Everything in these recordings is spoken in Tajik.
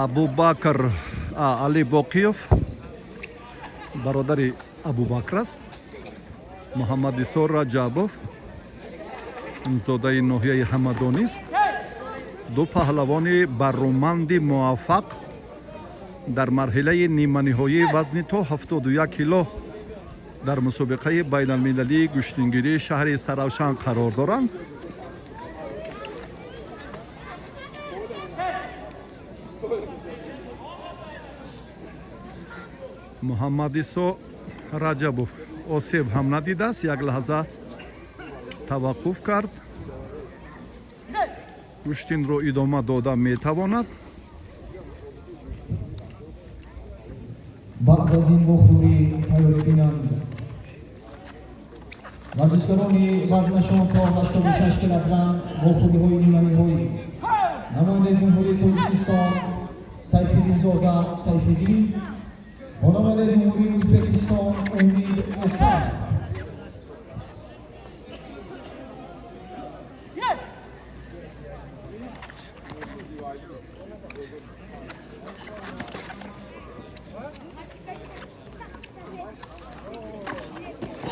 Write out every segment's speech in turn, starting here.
Абубакр Али Боқиёв бародари Абубакр аст. Муҳаммадисо Раҷабов зодаи ноҳияи Ҳамадонист. Ду паҳлавони барруманди муваффақ дар марҳилаи ниманиҳоии вазни то 71 кило дар мусобиқаи байналмилалии гӯштингирии шаҳри Истаравшан қарор доранд. Муҳаммадисо Раҷабов осеб ҳам надидааст, як лаҳза таваққуф кард, гӯштинро идома дода метавонад. Баъд аз ин вохӯрӣ тайёрӣ бинанд варзишгарони вазнашон то 86 килограмм, вохӯриҳои ниманиҳоӣ: намояндаи Ҷумҳурии Тоҷикистон Сайфиддинзода Сайфиддин бо намояндаи Ҷумҳурии Ӯзбекистон Умид Эсанов.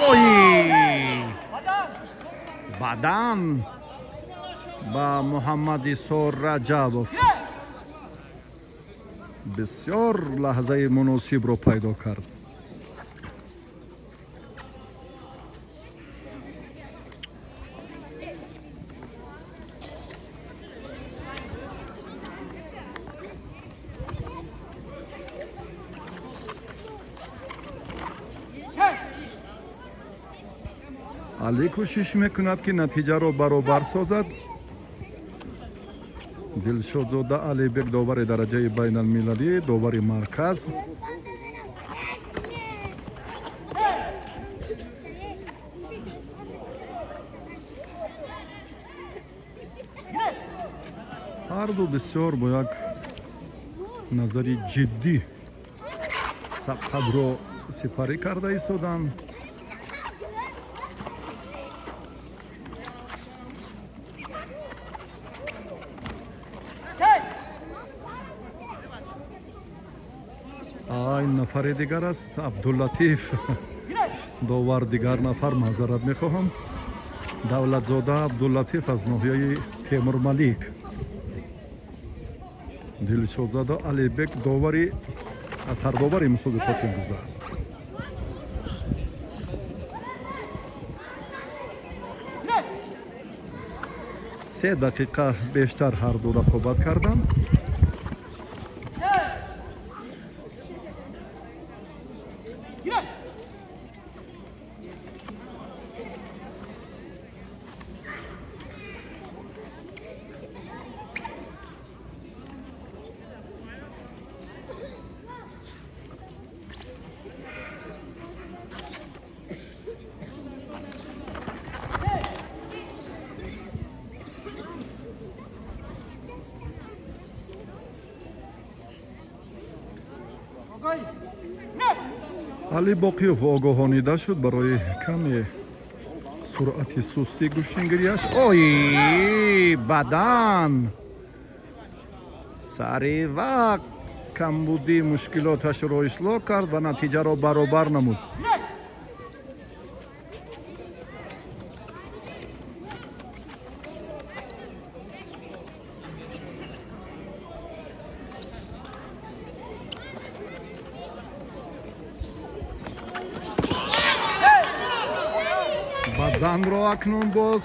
Ой, бадан ба Муҳаммадисо Раҷабов бисёр лаҳзаи муносибро пайдо кард. Алӣ кӯшиш мекунад, ки натиҷаро баробар созад. Дилшодзода Алибек, довари дараҷаи байналмилалӣ, довари марказ. Ҳарду бисёр бо як назари ҷиддӣ сабқатро сипарӣ карда истоданд. Ин нафари дигар аст, Абдуллатиф довар, дигар нафар, маъзарат мехоҳам. Давлатзода Абдуллатиф аз ноҳияи Темурмалик. Дилшодзода Алибек довари сардовари мусобиқоти имрӯза аст. 3 дақиқа бештар ҳарду рақобат карданд. Али Боқиёв огоҳонида шуд барои каме суръати сусти гӯштингирияш. Ой, бадан сари вақт камбудии мушкилоташро ислоҳ кард ва натиҷаро баробар намуд. Баданро акнун боз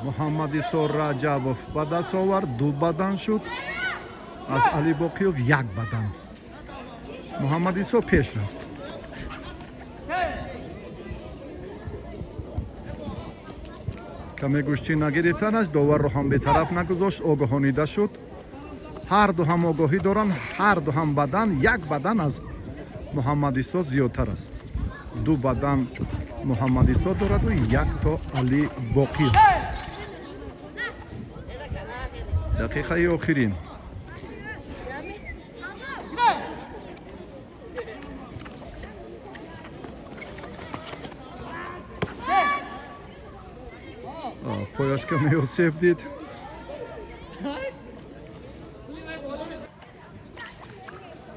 Муҳаммадисо Раҷабов ба даст овард. Ду бадан шуд, аз Али Боқиёв як бадан. Муҳаммадисо пеш рафт. Каме гӯштӣ нагирифтанаш доварро ҳам бетараф нагузошт, огоҳонида шуд. Ҳарду ҳам огоҳӣ доранд, ҳарду ҳам бадан, як бадан аз Муҳаммадисо зиёдтар аст. Ду бадан Муҳаммадисо дораду як то Али Боқиёв. Дақиқаи охирин. Пояш каме осеб дид.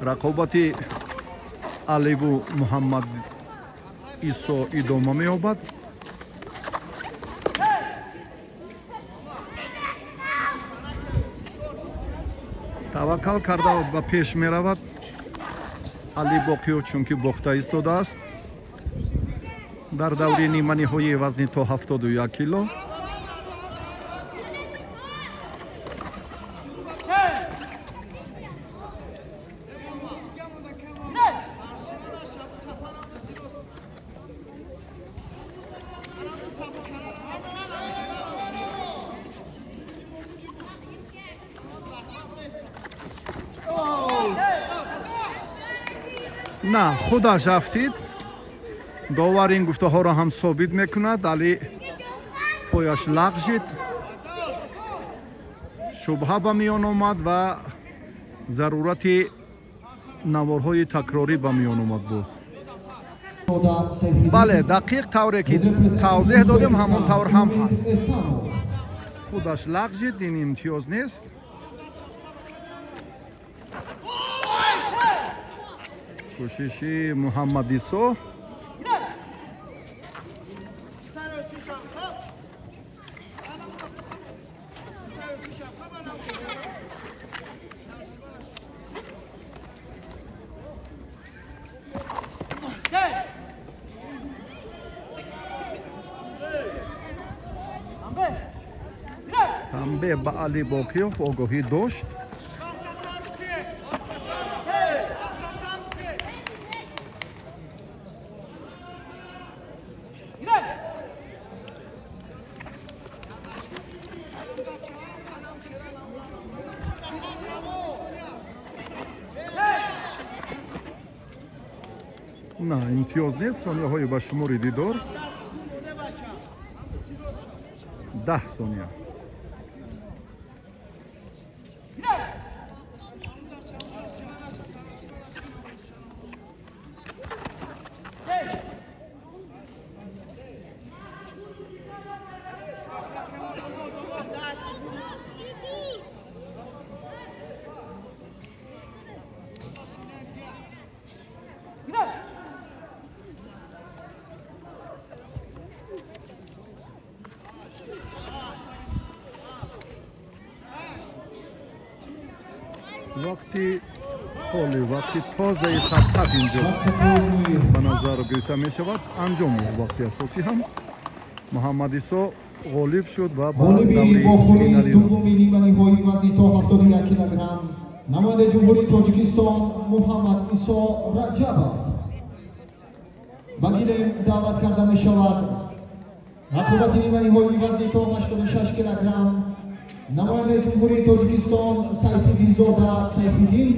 Рақобати Аливу Муҳаммад Исо идома меёбад. Таваккал карда ба пеш меравад Али Боқиёв, чунки бохта истодааст дар даври ниманиҳоии вазни то 71 кило. На, худаш афтид. Довар ин гуфтаҳоро ҳам собит мекунад. Али пояш лағжид, шубҳа ба миён омад ва зарурати наворҳои такрорӣ ба миён омад боз. Бале, дақиқ тавре ки тавзеҳ додем, ҳамон тавр ҳам ҳаст. Худаш лағжид, ин имтиёз нест. Кӯшиши Муҳаммад Исо. Танбеҳ ба Али Боқиёв, огоҳӣ дошт. На, имтиёз нест. Сонияҳои ба шумори дидор 10 сония. Вақти ҳоли вақти тозаи сабқат инҷо ба назар гирифта мешавад. Анҷом вақти асосӣ ҳам Муҳаммад Исо ғолиб шуд ва ба Ғолиби даври вохӯрии финалӣ дуввуми ниманиҳои вазни то 71 килограмм, намояндаи Ҷумҳурии Тоҷикистон Муҳаммад Исо Раҷабов ба гилем даъват карда мешавад. Рақобати ниманиҳои вазни то 86 килограмм, намояндаи Ҷумҳурии Тоҷикистон Сайфиддинзода Сайфиддин.